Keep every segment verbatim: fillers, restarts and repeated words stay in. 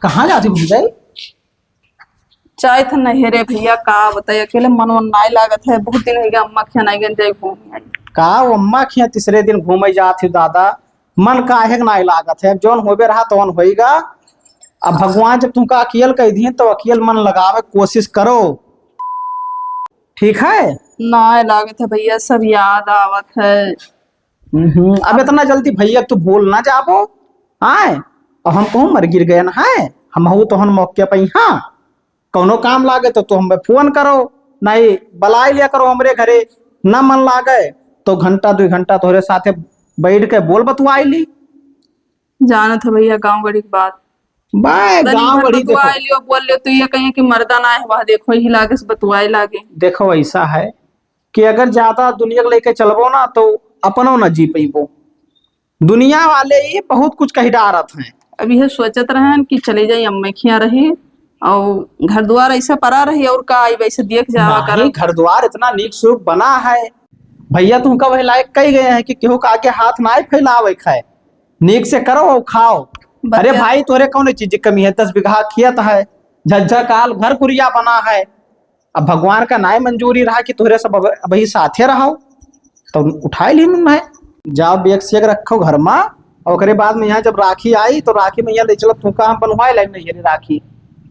कहाँ जाती भौजाई? जाइत ह नैहरे भैया, का बताई, अकेले मन वन नाय लागत है। बहुत दिन होइ गया अम्मा खियाँ नाय गए, जाई घूम आई। का वो अम्मा खियाँ तीसरे दिन घूमे जात ही दादा? मन काहे के नाय लागत है? अब जौन होबे रहा तौन होइगा। अब भगवान जब तुमका अकियल कइ दिए तो अकियल मन लगावे के कोशिश करो, ठीक है? नाय लागत है भैया, सब याद आवत है। हम्म, अब इतना जल्दी भैया तू भूल ना जाबो, आय? और हम कहूँ मर गिर गए ना है, हम हऊ तोहन मौके पे यहाँ कौनो काम लागे तो तू हमें फोन करो, नहीं बुलाए लिया करो हमरे घरे, ना मन लागे तो घंटा दो घंटा तोहरे साथे बैठ के बोल बतुआई ली। जानत है भैया गाँव गढ़ी की बात। बाय, तनी गाँव भर गढ़ी देखो। बतुआई लियो, बोल लियो तो ये कहिए कि मर्दा ना है, वह देखो ही लागे से बतुआए लागे। देखो ऐसा है कि अगर ज्यादा दुनिया के लेके चलबो ना तो अपनो ना जी पइबो। दुनिया वाले ये बहुत कुछ कही डारत हैं। अब यह सोचत रहन कि चली जाई अम्मा खियाँ रही और घर द्वार ऐसा परा रही और का आई वैसे देख जावा नहीं, करब। घर द्वार इतना नीक सुख बना है। भैया तुमका वही लायक कही गए हैं कि केहू का आगे हाथ ना फैलावे खाए, नीक से करो और खाओ। अरे बतिया भाई तोरे कौन चीज की कमी है? दस बीघा खेत है, झज्झा काल घर कुरिया बना है, अब भगवान का नाय मंजूरी रहा कि तोहरे सब अब, अबही साथे रहो, तो उठाए ली मैं। जाओ बैग से रखो घर मा, और ओकरे बाद में यहाँ जब राखी आई तो राखी में यहाँ ले चलब, तुमका हम बनवाए लाइब नैहरे राखी।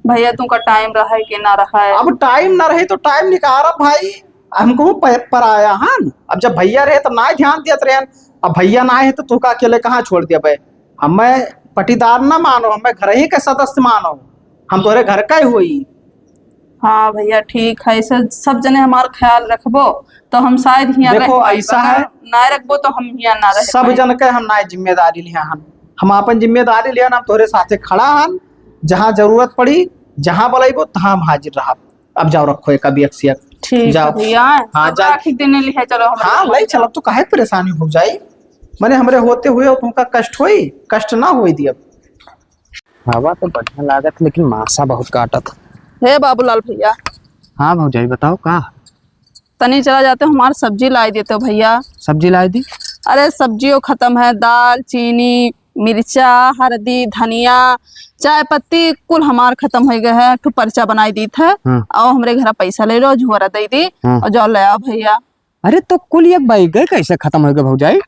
भैया तुमका टाइम रहा है कि ना रहा है? अब टाइम ना रही तो टाइम निकालब भाई, हम कहूँ प-, पराया हन। अब जब भैया रहे तो ना ध्यान देत रहन, अब भैया ना है तो तुमका अकेले कहाँ छोड़ देबे? हमें पटीदार ना मानो, हमें घर ही के सदस्य मानो, हम तोहरे घर का ही होई। हाँ भैया, ठीक है, सब, सब जने हमार ख्याल रखबो, तो हम शायद हियाँ रह देखो, पाई। ऐसा अगर है, ना रखबो, तो हम हियाँ ना रह सब पाई। जन के हम ना जिम्मेदारी लिया हन, हम आपन जिम्मेदारी लिया हन, हम तोहरे साथे खड़ा हन, जहाँ जरूरत पड़ी, जहाँ बुलाइबो, तहाँ हम हाजिर रहब। अब जाओ, रखो एक, अभी एक से एक। ठीक जाओ। है भैया, हाँ, सब जाओ। राखी देने लिहे, चलो, हम हाँ, ले चलब, तो काहे परेशानी हो जाई? मने हमरे होते हुए तुमका कष्ट होई? कष्ट ना होई दियब। हवा तो बढ़िया लागत, लेकिन मासा बहुत काटत। हे बाबूलाल भैया। हाँ भौजाई, बताओ का? तनी चला जाते, हमार सब्जी लाई देते भैया। सब्जी लाई दी? अरे सब्जियों खत्म है, दाल, चीनी, मिर्चा, हरदी, धनिया, चाय पत्ती कुल हमार खत्म होइ गए है। एक ठो पर्चा बनाई दीत है, हाँ। और हमरे घर पैसा ले लो, झोरा दे दी, हाँ। और जाओ ले आओ भैया। अरे तो कुल एक बैग कैसे खत्म होइ गए भौजाई?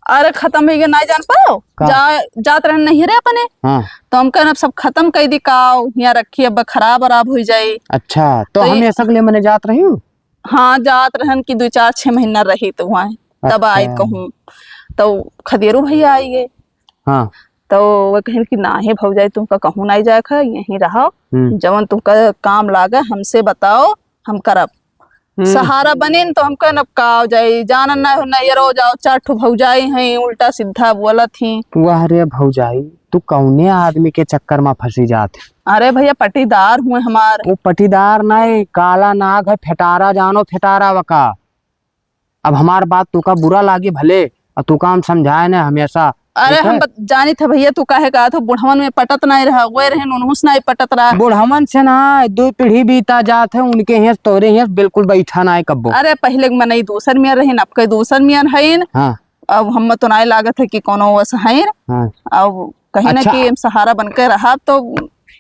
अरे खत्म होइ गए, नाहीं जान पाओ? का? जा, जात रहन नैहरे अपने। हाँ। तो हम कहन अब सब खत्म कइ दी का, हियाँ रखी अब खराब वराब होइ जाई। अच्छा, तो तो हम ये ऐसा के लिए मने जात रही हूँ? हाँ, जात रहन कि दुइ चार छह महीना रही तो वहाँ, तब अच्छा। आई कहूँ। तो खदेरू भैया आई गए। हाँ। तो वो कहेन कि नाहीं भौजाई, तुमका कहूँ नाहीं जाए का, यहीं रहो। हम्म। जवन तुमका काम लागे हमसे बताओ, हम करब। हम्म। सहारा बनिन तो हम कहन अब का हो जाई, जानन ना हो, नैहरो जाओ, चार ठो भौजाई हैं, उल्टा सीधा बोलत ही। वाह रे भौजाई, तू कौने आदमी के चक्कर मा फंसी जात है? अरे भैया, पटीदार हुए हमार। वो पटीदार नहीं, काला नाग है, फेटारा जानो, फेटारा वका। अब हमार बात तोका बुरा लागी भले, और तोका हम समझाए न हमेशा, अरे ठीक हम है? बत-, जानित है भैया, तू काहे कहत हो, बुढ़वन में पटत नाहीं रहा, वे रहन उनहूँ से नाहीं पटत रहा। बुढ़वन से ना, दो पीढ़ी बीता जात है, उनके हियाँ तोरे हियाँ बिल्कुल बैठा नाहीं कब्बो। अरे पहिले के मनई दूसर मियाँ रहिन, अब के दूसर मियाँ हइन। हाँ। अब हम तो नाहीं लागत है कि कोनो वस हइन। हाँ। अब कहीं ना अच्छा। कि हम सहारा बन के रहब तो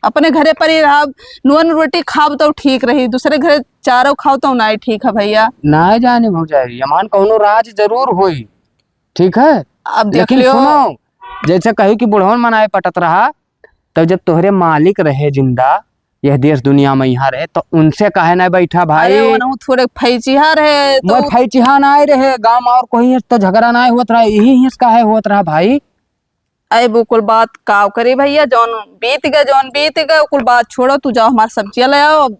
अपने घरे पर ही रहब, नून रोटी खाब तो ठीक रही, दूसरे घरे चारो खाओ तो नाहीं ठीक है भैया। नाहीं जाने भौजाई, यमान कौनो राज जरूर होई, ठीक है? अब देख लेकिन लियो। सुनो, जैसे कही कि बुढ़वन मनाए पटत रहा, तब जब तोहरे मालिक रहे जिंदा, यह देश दुनिया में यहाँ रहे, तो उनसे काहे नाहीं बैठा भाई? अरे, वो ना थोड़े फैचिहा रहे, तो मैं फैचिहा नाहीं रहे, गाँव और कोई तो झगड़ा नाहीं होत रहा, यही हिंस काहे होत रहा भाई? अरे, वो कुल बात काव करी भैया, जौन बीत गए, जौन बीत गए, वो कुल बात छोड़ो, तू जाओ हमार सब्जिया ले आओ, अब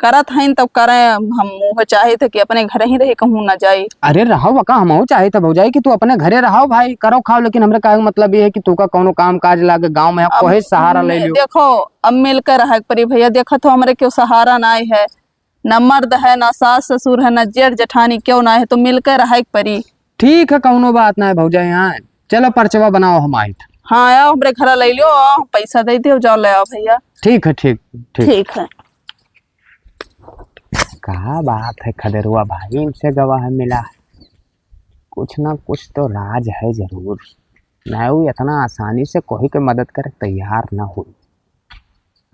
करत हइन तब करें, हम मुँह चाहित है कि अपने घर ही रही, कहूँ ना जाई। अरे रहो बका, हमहू चाहित है भौजाई कि तू अपने घरे रहो भाई, करो खाओ, लेकिन हमरे कहे के मतलब ये है कि तू का कौनो काम काज लागे गाँव में, अब कोहे सहारा ले लियो। देखो, अब मिल के रहे के परी भैया, देखत हो हमरे क्यों सहारा नाहीं है, ना मर्द है, ना सास ससुर है, ना जेठ जेठानी क्यों नाहीं है, तो मिल के रहे के परी। ठीक है, कौनो बात नाहीं भौजाई, हाँ चलो पर्चवा बनाओ हम आइत। हाँ, आओ हमरे घर ले लियो, आओ, पैसा दे दियो, जाओ ले आओ भैया। ठीक है, ठीक, ठीक। ठीक है। का बात है खदेरुआ भाई, इनसे गवाह मिला है। कुछ ना कुछ तो राज है जरूर। ना वो इतना आसानी से कोई के मदद करे तैयार ना हो।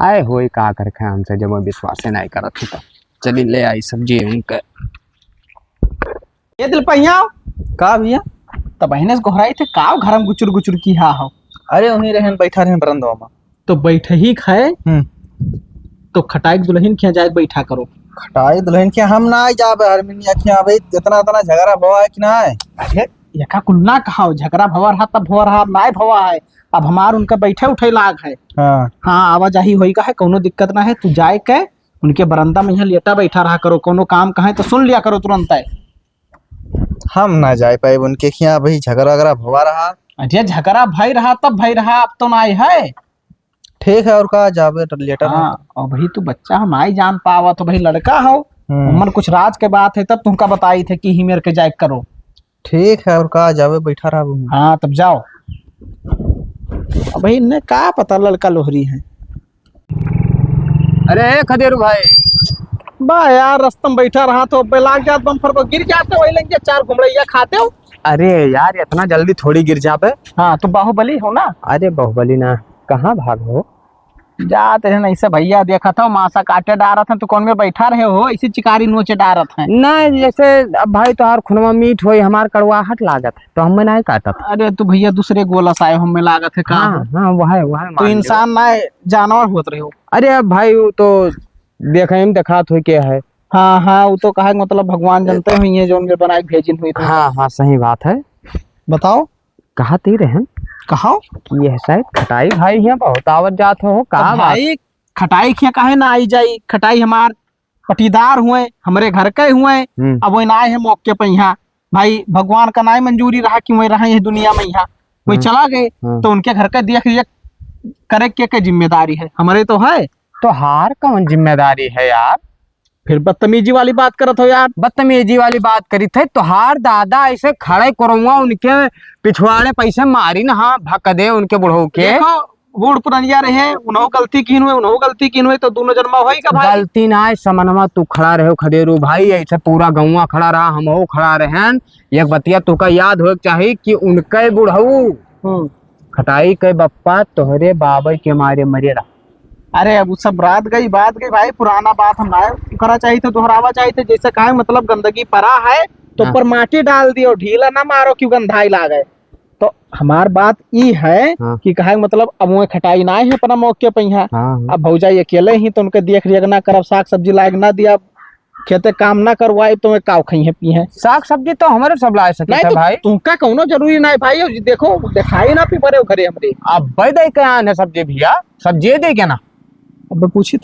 आए होई का करके हमसे, जब वो विश्वासे नाहीं करत ही तो। चली ले आई सब्जी उनके। ए दिल पहिया। का भैया? त बहिने से गोहराई थे, का घर में गुचुर गुचुर किहा हो? अरे उन्हीं रहन, बैठा रहन बरंदवा में। तो बैठही खाए। हम्म। तो खटाई के दुलहिन के यहाँ जाए बैठा करो। खटाई दुलहिन के हम नाहीं जाबे, हरमिनिया के यहाँ भाई इतना इतना झगड़ा भवा है कि नाहीं? अरे एका कुल ना कहा हो, झगड़ा भवा रहा तब भवा रहा, अब नाहीं भवा है। अब हमार उनका बैठे उठे लाग है। हाँ। हाँ, आवाजाही होई का है, कौनो दिक्कत ना है। तू जाए के उनके बरंदा में यहाँ लेटा बैठा रहा करो, कौनो काम कहे तो सुन लिया करो तुरंत है। हम ना जाए पाए उनके खियाँ, अभी झगड़ा वगैरह भवा रहा। अरे झगड़ा भई रहा तब भई रहा, अब तो नाहीं है। ठीक है, और का जाबे तो लेटर हाँ, है। अभी तू बच्चा हो, नाहीं जान पावत हो, भाई लड़का हो। हम्म। उमन कुछ राज के बात है, तब तुमका बताई थे कि ही मेर के जाए करो। ठीक है, और का जाबे, बैठा रहा। हाँ, तब जाओ। अब भाई इन्हें का पता लड़का लोहरी है। अरे ए खदेरू भाई। बा यार, रस्ता में बैठा रहा तो अब्बे लाग जात बम फरबो, गिर जाते वही लंगे चार घुमड़ैया खाते हो। अरे यार, इतना जल्दी थोड़ी गिर जाबे। हाँ, तो बाहुबली हो ना। अरे बाहुबली ना, कहाँ भाग हो? जात रहे ना, ऐसे भैया देखा था, मासा काटे डारत हैं, तो कौन में बैठा रहे हो, ऐसी चिकारी नोचे डारत हैं। नहीं, जैसे अब भाई तोहार खुनवा मीठ होई, हमार कड़वाहट लागत है, तो हमें नहीं काटत। अरे तू भैया दूसरे गोला से आए हो, हमें लागत है का हाँ, हो? हाँ, वह है, वह है, तो मान लो। इंसान ना, जानवर होत रहे हो। अरे अब भाई वो तो देखे ही में देखात हुई के है। हाँ, हाँ, वो तो कहा मतलब भगवान जानते हुई है, जो उनके बनाए के भेजिन हुई तो। हाँ, हाँ, सही बात है। बताओ। कहा ती रहन? कहा? कि यह शायद खटाई भाई हियाँ बहुत आवत जात हो, का तो बात? भाई, खटाई खिया काहे ना आई जाई? खटाई हमार पटीदार हुए, हमरे घर के हुए, हम्म। अब वही ना आए हैं मौके पे यहाँ। भाई, भगवान का नाई मंजूरी रहा कि वही रहे हैं दुनिया में यहाँ, वही हम्म। चला गए, हम्म। तो उनके घर का देख रेख करे के, के जिम्मेदारी है? हमरे तो है। तो हार कौन जिम्मेदारी है यार? फिर बदतमीजी वाली बात करत हो यार। बदतमीजी वाली बात करी थे, तोहार दादा ऐसे खड़े करौआ उनके पिछवाड़े पैसे मारी ना, हाँ, भक दे उनके बुढ़ऊ के। देखो, बूढ़ पुरनिया रहे, उन्हों गलती कीन हुए, उन्हों गलती कीन हुए, तो दोनों जन्मा होई का भाई? गलती ना है, समनवा तू खड़ा रहे हो खदेरू भाई, ऐसे पूरा गौवा खड़ा रहा, हमहू खड़ा रहन। एक बतिया तुका याद होए के चाही कि उनके बुढ़ऊ हम्म। खटाई के बप्पा तोहरे बाबे के मारे मरे रहा। अरे, अब उ सब रात गई, बात गई भाई, पुराना बात हम ना करा चाहिए थे, दोहरावा चाहिए थे। जैसे काहे मतलब गंदगी परा है, तो हाँ। ऊपर माटी डाल दियो, ढीला ना मारो, क्यों गंधाई लागे। तो हमार बात ई है हाँ। कि काहे मतलब अब वो खटाई ना है अपना मौके पे यहाँ। हाँ, हाँ। अब भौजाई अकेले ही, तो उनके देख रेख ना करब, साग सब्जी लायक ना दिया, खेते काम ना करवाई तो मैं काव खइहे पीहे? साग सब्जी तो हमरे सब लाए सके नहीं थे तो भाई। तुमका कौनो जरूरी नहीं भाई, देखो दिखाई ना पी बरे घरे हमरे। अब दे के आन है सब्जी भैया, सब्जी दे के ना। अब पूछित,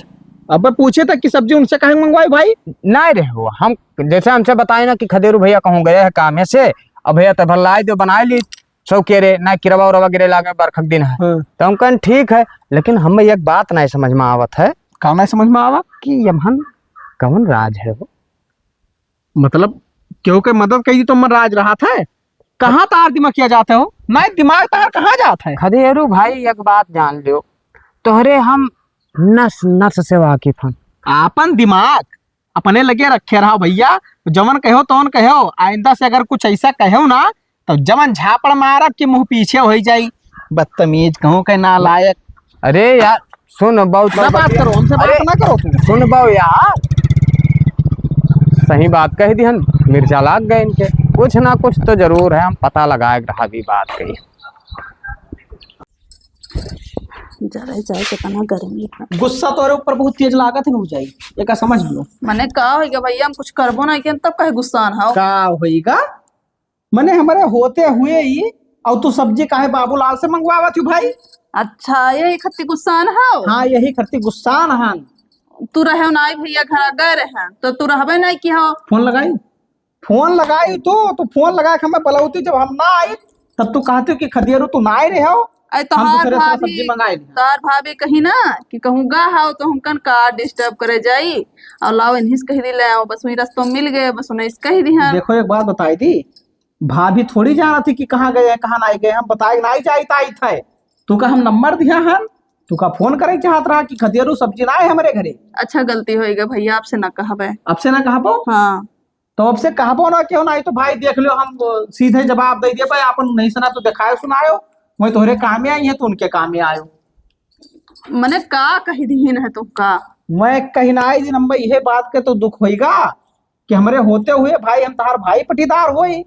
अब पूछित कि सब्जी उनसे काहे मंगवाई भाई? नहीं रहे हो, हम जैसे हमसे बताए ना कि खदेरू भैया कहूँ गए हैं कामे से, अब भैया तब लाई दो, बनाए ली। सब के रे, ना किरवा उरवा गिरे लागे बरखक दिन है। हाँ। तो हम कहन ठीक है, लेकिन हमें एक बात नहीं समझ में आवत है। का नहीं समझ में आवा? कि यमहन कौन राज है वो? मतलब, केहू के मदद कही तो मन राज रहा था? कहाँ तार दिमाग किया जाता हो? नहीं, दिमाग तार कहाँ जात है? खदेरू भाई, एक बात जान लियो, तोहरे हम नस नस से वाकिफ हन। आपन दिमाग अपने लगे रखे रहो भैया, जवन कहो तवन कहो, आइंदा से अगर कुछ ऐसा कहो ना, तो जवन झापड़ मारब कि मुंह पीछे हो जाई। बदतमीज, कहूँ के नालायक। अरे यार, सुन बाऊ, ना बात करो, हमसे बात अरे, ना करो तुम। सुन बाऊ यार, सही बात कह दिहन, मिर्चा लाग गए इनके। कुछ ना कुछ तो जरूर है, हम पता लगाए रहा भी बात कही। जरे जाए, कितना गर्मी है। गुस्सा तोरे ऊपर बहुत तेज लागत है, हो जाई, एका समझ लो। मने का होइगा भैया, हम कुछ करबो नहीं किया, तब काहे गुस्सा हो? का होइगा? मने हमरे होते हुए ही, और तू सब्जी काहे बाबूलाल से मंगवावत हूँ भाई? अच्छा, यही खत्ती गुस्सान हो? हाँ, यही खत्ती गुस्सान हन। तू रहे ना भैया, घर गए रहे, तो तू रहबे नहीं की हो। फोन लगाई? फोन लगाई तू, तू फोन लगा के हमें बुलावती, जब हम ना आई, तब तू कहती कि "खदियारू तू ना आए रहे हो, अरे हम तोहार दूसरे से भाभी, सब्जी मंगाए लिया।" तोहार भाभी कही ना कि कहूँ गा हाओ तो हमकन का डिस्टर्ब करे जाई, और लाओ इन्हीं से कह दी ले आओ, बस वही रस्तों मिल गए, बस उन्हें से कह दी हम। देखो एक बात बताई दी, भाभी थोड़ी जाना थी कि कहाँ गए हैं, कहाँ नहीं गए, हम बताए नहीं जाई ताई थे, तू का हम नंबर दिया हन, तू का फोन करे चाहत रहा कि "खदियारू सब्जी ना आए हमारे घरे।" अच्छा गलती होइगा भैया, आपसे ना कहबे। आपसे ना कहबो? हाँ। तो अब से कहबो ना क्यों ना, तो भाई देख लो, हम सीधे जवाब दे दिए भाई, अपन नहीं सुना तो दिखायो सुनायो, वही तोहरे कामे आई है तो उनके कामे आयो। मने का कहि दिहिन है तुमका? मैं कहि नाई दिन, हम इहे बात के तो दुख होइगा कि हमरे होते हुए भाई, हम तहार भाई पटीदार होई,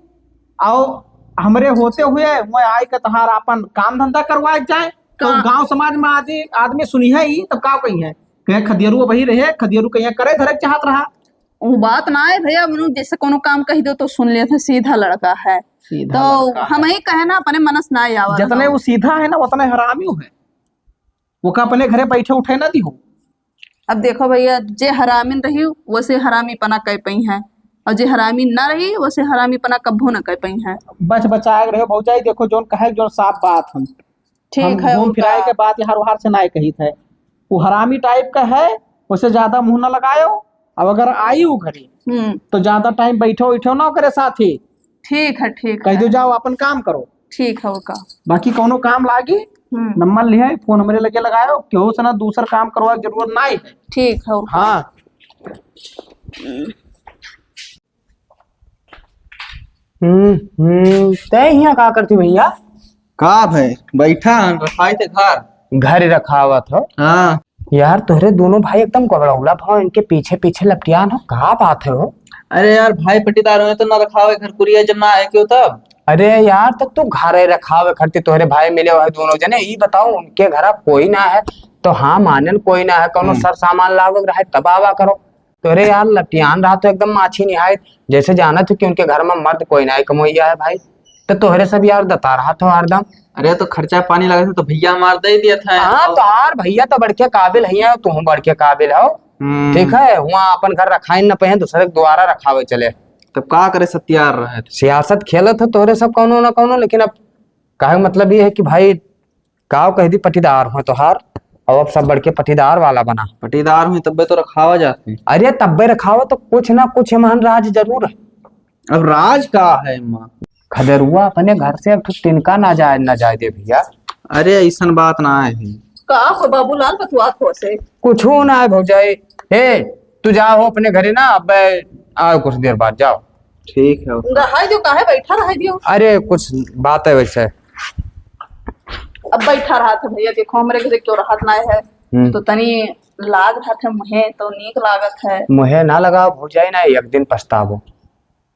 और हमरे होते हुए मैं आए के तहार आपन काम धंधा करवाए जाए, तो का? गांव समाज में आदि, आदमी सुनिहे ही, तब का कहिहे? कहे, "खदियरू वही रहे, खदियरू कहिए करे धरे के चाहत रहा।" वो बात ना है भैया, मनु जैसे कोनो काम कहि दो तो सुन लेत है, सीधा लड़का है। सीधा तो लड़का है। हम ही कहे ना, अपने मनस ना आवा जतने रहा। वो सीधा है ना, उतने हरामी है। वो का अपने घरे बैठे उठे ना दिहो। अब देखो भैया, जे हरामिन रही, वैसे हरामीपना कह पई है, और जे हरामी ना रही, वैसे हरामीपना कब्बो ना कह पई है। बच बचाए के रहो भौजाई, देखो जौन कहे, जौन साफ बात हम, ठीक हम है, घूम और फिराए का? के बात यार ओहार से ना कही थे। वो हरामी टाइप का है, उसे ज्यादा मुंह ना लगायो। अब अगर आई वो घरे, हम्म। तो ज्यादा टाइम बैठो उठो ना ओकरे साथ ही। ठीक है, ठीक कह है। दो, "जाओ, अपन काम करो।" ठीक है, ओका। बाकी कोनो काम लागी, हम्म। नंबर लिहे, फोन हमरे लगे लगायो, केहू से ना दूसर काम करवा के जरूरत नाई है। ठीक है, ओका। हाँ। हम्म, हम्म, तै हियां का करती भैया? का भाई, बैठा हन, रखाई थे घर। घर रखावत हो? हाँ। यार, तोहरे दोनों भाई एकदम गबड़ौला भाव, इनके पीछे पीछे लपटियान हो, का बात है हो? अरे यार, भाई पटीदार होए तो ना रखावे घर कुरिया, जब ना आए क्यों तब? अरे यार, तब तू घरे रखावे खरती तोहरे भाई मिले हुए दोनों जने। ई बताओ, उनके घरा कोई ना है तो हाँ मानन, कोई ना है, कौनो हम्म। सर सामान लावे रहे तब आवा करो। तोहरे यार लपटियान रहा तो एकदम माछी निहाय, जैसे जानत हो कि उनके घर में मर्द कोई ना है, कमोइया है भाई। तो तोहरे सब यार दता रहा था हरदम। अरे तो खर्चा पानी लगे थे तो भैया मार दे दिया था। हाँ, तो यार भैया तो बड़के काबिल है, तू बड़के काबिल हो। हम्म। ठीक है, वहाँ अपन घर रखाई न पहे, दूसरे के द्वारा रखावे चले। तब का करे, सत्यार रहे। सियासत खेलत हो तोहरे सब कौनो ना कौनो, लेकिन अब कहे मतलब ये है कि भाई काव कह दी पटीदार हो तोहार, और अब सब बड़के पटीदार वाला बना। पटीदार हुई तब्बे तो रखावा जाते। अरे तब्बे रखावा तो कुछ ना कुछ एमहन राज जरूर है। अब राज का है एमा? खदेरुआ अपने घर से अब तो तिनका ना जाए, ना जाए दे भैया। अरे ऐसन बात ना है। का हो बाबूलाल बतुआत हो से? कुछ ना है भौजाई। ए, तू जाओ अपने घरे ना, अब आओ कुछ देर बाद, जाओ। ठीक है। रहा दियो, काहे बैठा रहा दियो? अरे कुछ बात है वैसे। अब बैठा रहा था भैया, देखो हमरे घरे क्यों रहत ना है, हम्म। तो तनी लाग रहा था मुहे तो नीक लागत है। मुहे ना लगाओ भौजाई, ना एक दिन पछताबो।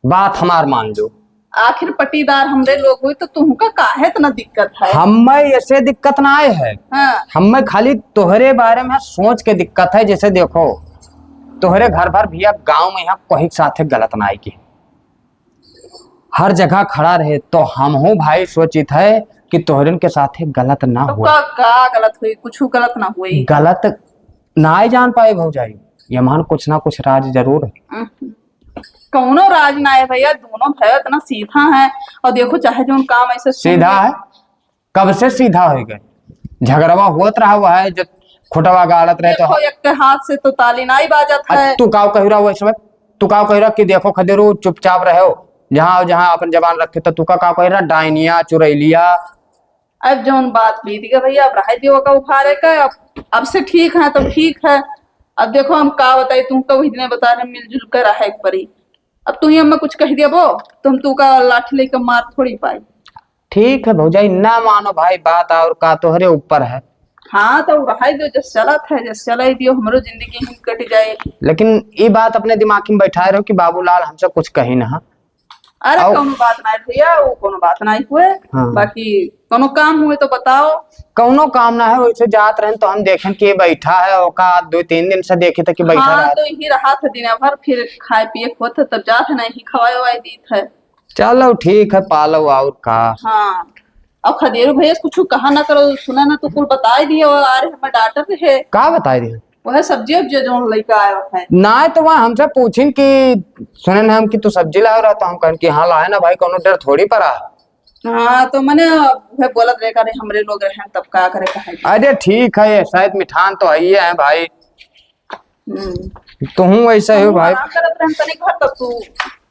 बात हमार मान लो। आखिर पटीदार हमरे लोग हुई तो तुमका काहे इतना दिक्कत है? हमें ऐसे दिक्कत ना आए है। हाँ। हमें खाली तोहरे बारे में सोच के दिक्कत है। जैसे देखो, तोहरे घर भर भैया गांव में यहाँ कोई के साथे गलत ना आए की, हर जगह खड़ा रहे, तो हम हूँ भाई सोचित है कि तोहरन के साथे गलत ना तो हुए। का, का गलत हुई? कुछ गलत ना हुई। गलत ना आए जान पाए भौजाई, ये मान कुछ ना कुछ राज जरूर है। हम्म। कौनो राज ना है भैया, दोनों भैया इतना सीधा है। और देखो, चाहे जो काम ऐसे सुन सीधा ले। है, कब से सीधा हो गए? झगड़वा होत रहा हुआ है, जब खुटवा गाड़त रहे तो देखो, एक के हाथ से तो ताली नहीं बाजत अ, है। तू काव कह रहा हुआ इस वक्त? तू काव कह रहा कि देखो खदेरू, चुपचाप रहो, जहाँ जहाँ अपन जबान रखे, तो तू का काव कह रहा? डायनिया, चुरैलिया। अब जौन बात बीत गया भैया, अब रह दियो का उखाड़े का। अब, अब से ठीक है तो ठीक है। अब देखो हम का बताई, तुमका वही दिन बता रहे, मिलजुल कर रहे एक परी। अब तू ही हमें कुछ कह देबो तो हम तू का लाठी लेके मार थोड़ी पाई। ठीक है भौजाई, ना मानो भाई बात, और का तोहरे ऊपर है। हाँ तो रह दियो, जस चलत है जस चलाई दियो, हमरो जिंदगी ही कट जाए। लेकिन ये बात अपने दिमाग में बैठाए रहो कि बाबूलाल हमसे कुछ कही ना। अरे आओ। कौनो बात ना है भैया, वो कौनो बात ना हुए। हाँ। बाकी कौनो काम हुए तो बताओ। कौनो काम ना है, वैसे जात रहन तो हम देखेन कि बैठा है, ओका दो तीन दिन से देखे थे कि बैठा हाँ, रहा। तो यही रहा था दिन भर, फिर खाए पिए खोत तब जात है, नहीं खवाए वाए दीत है। चलो ठीक है, पालो और का। हाँ, अब खदेरू भैया से कुछ कहा ना करो, सुना ना तो कुल बताए दिए और आ रहे हमें डांटत रहे। का बताए दिए? वह सब्जी उब्जी जौन लइका आया है। ना तो वह हमसे पूछिन कि सुने ना हम कि तू सब्जी लाओ रहा, तो हम कहन कि हाँ लाए ना भाई, कोनो डर थोड़ी पड़ा। हाँ, तो मने वह बोलत रहे, "अरे, हमरे लोग रहन, तब का करे, कहे के?" अरे, ठीक है, ये शायद मिठान तो है ही है भाई। हम्म। तुहूँ वैसे ही हो भाई। आराम करत रहन तनी घर, तब तू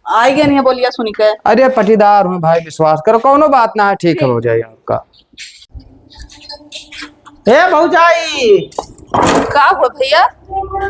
आई गए नहीं बोलिया सुनी के। अरे, पटीदार हूँ भाई, विश्वास करो, कौनो बात ना है, ठीक है, ठीक। हो जाए आपका। ए भौजाई। का हो भैया?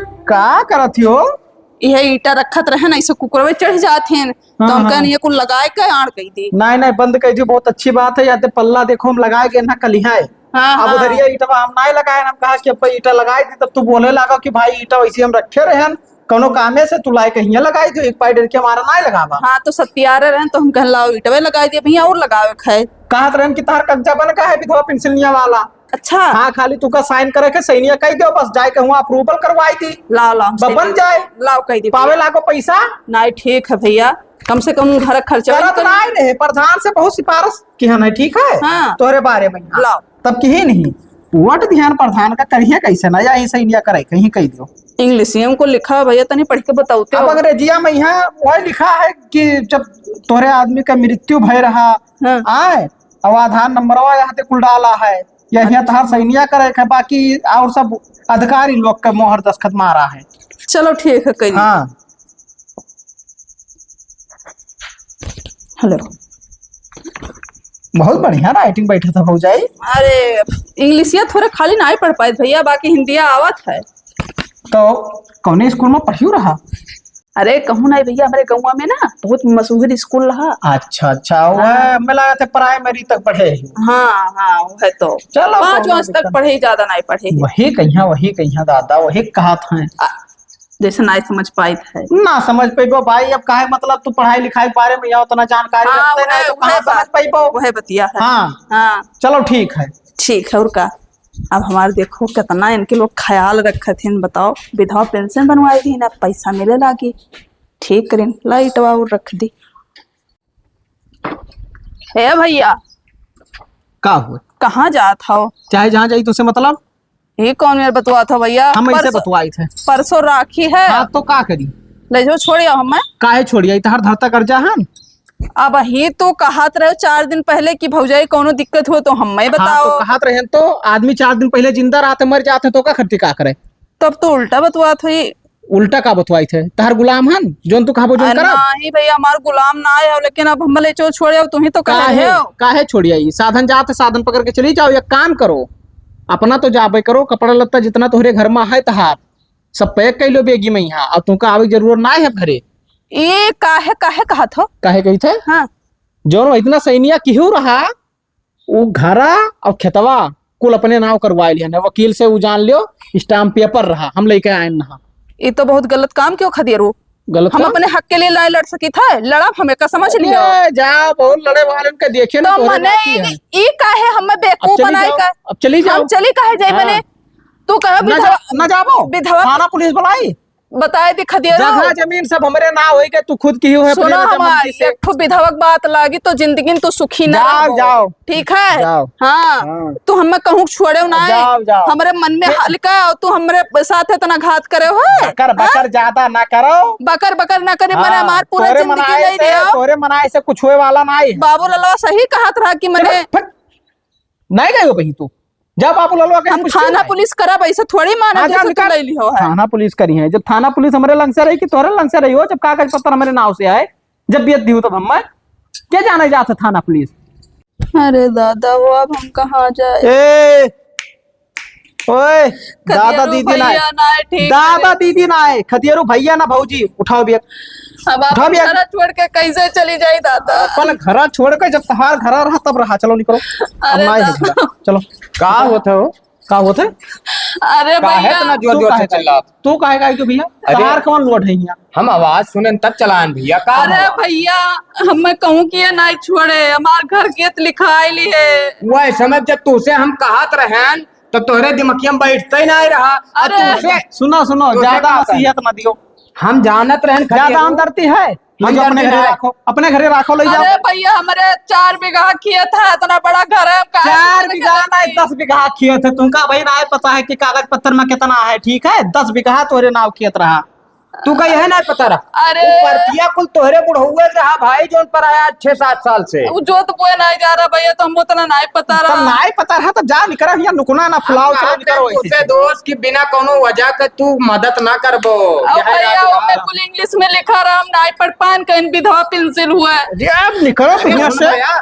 का करत हो? यह ईटा रखत रहे ना, ऐसे कुकरवे चढ़ जात हैं, तो हाँ, हम हाँ। कहन ये कुल लगाए के आड़ कई दी। नहीं, नहीं, बंद कर दियो, बहुत अच्छी बात है। या ते पल्ला देखो, हम लगाए गए ना कलिहा है। हाँ, अब हाँ। उधरिया ईंटवा हम नाय लगाए, हम कहा कि अब ईंटा लगाई दी, तब तू बोले लागा कि भाई ईंटा वैसे हम रखे रहन, कौनो कामे से तू लाए कहिया लगाई दो, एक पाई डर के हमारा नाय लगावा। हाँ, तो सत्यारे रहन तो हम कहन लाओ ईंटवे लगाई दिए भैया, और लगावे खाए। कहत रहन कि तार कब्जा बन का है विधवा पेंसिलिया वाला। अच्छा। हाँ, खाली तुका साइन करे के सैनिया कह दो, बस जाए के हुआ अप्रूवल करवाई दी। लाओ, लाओ, बस बन जाए। लाओ, कह दी पावे भैया। लागो पैसा। नाय, ठीक है भैया, कम से कम घर खर्चा करत नाय रहे, प्रधान से बहुत सिफारिश किहन है, ठीक है? हाँ। तोहरे बारे में, हाँ। लाओ। तब किहे नहीं, वोट दिहन प्रधान का, करिहे कैसे ना, या ऐसे इंडिया करे, कहीं कह दियो। इंग्लिशिया में को लिखा है भैया, तनी पढ़ के बताओ तो। अब अंग्रेजिया में यहाँ वही लिखा है कि जब तोहरे आदमी का मृत्यु भय रहा, हाँ। आए, अब आधार नंबरवा यहाँ ते कुल डाला है, या यहाँ तहार सैनिया करे के, बाकी और सब अधिकारी लोग के मोहर दस्तखत मारा है। चलो ठीक है, कह दी। हाँ। हेलो। बहुत बढ़िया राइटिंग बैठा था भौजाई। अरे, इंग्लिशिया थोड़ा खाली नाय पढ़ पाए भैया, बाकी हिंदिया आवत है। तो कौने स्कूल में पढ़ियो रहा? अरे, कहूँ नाय भैया, हमरे गौवा में ना बहुत मशहूर स्कूल रहा। अच्छा, अच्छा, वह हाँ। हमें लगा था प्राइमरी तक पढ़े ही। हाँ, हाँ, वह तो चलो, पाँच कौनो वास तक दिक्कत पढ़े, ज्यादा नाय पढ़े ही। वही कहिया, वही कहिया दादा, वही कहा था। आ, जैसे नाय समझ पाइत है। ना समझ पइबो भाई, अब काहे मतलब तू पढ़ाई लिखाई के बारे में या उतना जानकारी हाँ, रखते नहीं वह, तो कहाँ वह समझ बात, पइबो? वह बतिया है। हाँ। हाँ। चलो ठीक है। ठीक है, और का? अब हमार देखो कितना इनके लोग ख्याल रखत हैं, बताओ, विधवा पेंशन बनवाई दी ना, पैसा मिले लागी, ठीक करें, लाइट वा और रख दी। हे भैया, का हुआ? कहाँ जात हो? चाहे जहाँ जाई, तुझसे मतलब? ये कौन मेरे बतुआत हो भैया? हम ऐसे परसों, बतुआई थे। परसों राखी है। हाँ, तो का करी? ले जाओ, छोड़ आओ हमें। काहे छोड़ आई? तहार धरता कर्जा है न? अब ही तो कहत रहे चार दिन पहले कि भौजाई कौनो दिक्कत हो तो हमें हाँ, तो बताओ। कहत रहे तो आदमी चार दिन पहले जिंदा रहते, मर जाते तो का करती, का करे? तब तो उल्टा बतुआत हुई। उल्टा का बतवाई थे? तहार गुलाम हन, जोन तू कहबो जोन अरे करब? नहीं भैया, हमार गुलाम ना आए हो, लेकिन अब हम ले चो छोड़े हो, तुम ही तो कह रहे काहे, हो। काहे छोड़िया? ई साधन जात है, साधन पकड़ के चली जाओ। एक काम करो, अपना तो जाबे करो, कपड़ा लत्ता जितना तोहरे घर में है तहार, सब पैक कर लो बेगी में यहाँ, अब तुमका आवे के जरूरत ना है अब घरे। ये काहे, काहे कहत हो? काहे कही थे? हाँ। जोन इतना सैनिया किहू रहा, उ घरा और खेतवा कुल अपने नाव करवाए लिहन है। वकील से उ जान लियो, स्टाम्प पेपर रहा, हम लेके आए न हा। ई तो बहुत गलत काम कियो खदियरू। गलत हम काम? अपने हक के लिए लड़ाई लड़ सकी था, लड़ब हम एका समझ लियो। अरे जा, बहुत लड़े वाले उनके देखे ना तो तोहरे मने नाती है। ई काहे हमें अब बेवकूफ चली बनाए जाओ, का? अब चली जाओ। हम चली काहे जाई हाँ। मने? तू कहो ना विधवा, जा, ना जाबो। विधवा थाना पुलिस बुलाई। बताए दी खदियरू। जगह जमीन सब हमरे नाव होई के तू खुद किहू है अपने सुनो रजामंदी हमार, से। एक ठो विधवा के बात लागी तो जिंदगी में तू सुखी ना जाओ, रहबो। जाओ। ठीक है? जाओ। हाँ। हाँ। तू हमें कहूँ छोड़े ना है। जाओ, जाओ। हमरे मन में फिर हल्का है और तू हमरे साथ इतना घात करे हो। बकर, बकर हाँ? ज्यादा ना करो। बकर, बकर ना करे, हाँ, मने हमार पूरा तोरे जिंदगी मनाए नहीं से, दियो। तोरे मनाए से कुछ होए वाला ना है। बाबू ललवा सही कहत रहा कि मने फिर, फिर नहीं गए हो बही तू। जब आप ललवा के हम पूछते थाना हैं। पुलिस करब, ऐसे थोड़ी मानब हाँ, जैसे जान तू कर। ले लिहो है। थाना पुलिस करी है। जब थाना पुलिस हमरे लंग से रही कि तोहरे लंग से रही हो, जब कागज पत्र हमरे नाव से आए, जब बेच दियो तब हम के जाने जात है थाना पुलिस। अरे दादा, वो अब हम कहाँ जाए? ए, ओए, दादा खदियरू दीदी ना आए। भैया ना आए, ठीक दादा है। दीदी ना आए, खदियरू भैया ना भौजी, उठाओ बेग। अब आप उठा भैया। घर छोड़ के कैसे चली जाई दादा? अपन घर छोड़ के जब तहार घर रहा तब रहा, चलो निकलो। हम अरे ना आए दादा। हैं घर। चलो। का होत है हो? का होत है? अरे काहे भैया। इतना जोर तू जोर से काहे चिल्लात? तू काहे काहे क्यों भैया? अरे तहार कौन लोड है यहाँ? हम आवाज सुनेन तब चलाएन भैया, का अरे हुआ? भैया, हम कहूँ कि ये नहीं छोड़े, हमार घर खेत लिखाई ली है। वह समय जब तुझसे हम कहत रहेन, तो तोहरे दिमकिया में बैठते ही नहीं रहा। और अरे। तुझसे सुनो, सुनो, तुझसे ज्यादा का नसीहत मत दियो। हम जानत रहेन ज्यादा खदियरू। हमदर्दी है, ले हम जाओ अपने जानते घरे ना। राखो, अपने घरे राखो, ले जाओ। अरे भैया, हमरे चार बीघा खेत है, इतना बड़ा घर है, हम काहे चार बीघा नहीं, दस बीघा खेत है। तुमका भाई ना पता है कि कागज पत्र में कितना है, ठीक है? दस बीघा तोहरे नाव खेत रहा। तू का यह नहीं पता रहा? अरे। वो परतिया कुल तोहरे बुढ़ौए के रहा भाई, जोन पर आया छह सात साल से। वो जोत बोए नहीं जा रहा भैया, तो हम उतना नहीं पता तो रहा। नहीं पता रहा तो जा निकल, यहाँ नुकना ना फुलाओ, हम चलो कहा निकलो तुझसे ऐसे। दोस्त कि बिना कौनो वजह के तू मदद ना करबो। अब यह भैया, रात वो में कुल इंग्लिश में लिखा रहा, हम नहीं पढ़ पान, कहीं विधवा पेंसिल हुआ है। अरे अब निकलो तो यहाँ से। भैया,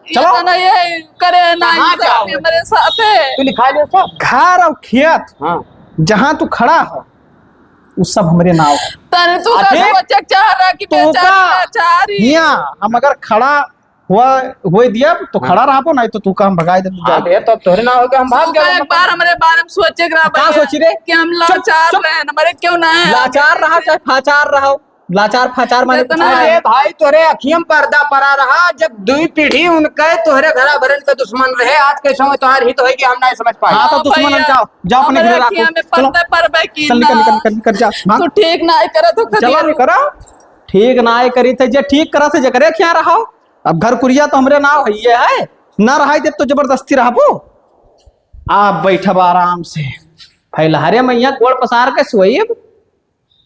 चलो। इतना ये करे ना कहाँ इंसाफी जाओगे? मेरे साथ है। तू लिखा ले सब। घर और खेत हाँ। जहाँ तू खड़ा हो, वो सब हमरे नाव है। तने तू का अरे, सोचे के चाह रहा कि तो बेचारी का लाचारी। हियाँ हम अगर खड़ा हुआ, हुए दिया तो हाँ। खड़ा रहबो, नहीं तो तू काम भगाए दे, तू हाँ, जा। भैया, तो अब तोहरे ना हो गया, हम भाग तू का गए, एक हम बार हमरे बारे में सोचे के रहा का भैया, सोची रे? कि हम चुप, लाचार चुप। रहे, हमारे क्यों ना है? लाचार रहा, चाहे फाचार रहा, लाचार फाचार माने इतना कुछ ना है। अरे भाई, तोहरे अखियम पर्दा पड़ा रहा, जब दुई पीढ़ी उनके तोहरे घरा भरन के दुश्मन रहे, आज के समय तोहार हित होई कि हम नहीं समझ पाए। हाँ, तो हाँ दुश्मन भैया, जाओ, जाओ अपने हमरे घरे रखो। अखिया में चलो। पर्दा पड़बे की चल, निकल, ना। निकल, निकल, निकल, जा, भाग। तू ठीक ना करत हो, चलो, खदेरू। निकल। ठीक ना करे, तो जे ठीक करत है, जेकरे खिया रहो। अब घर कुरिया तो हमरे नाव हइये है, ना रहाई देब तो जबरदस्ती रहबो। आप बैठब आराम से, फैलहरे मैया गोड़ पसार के सोइब,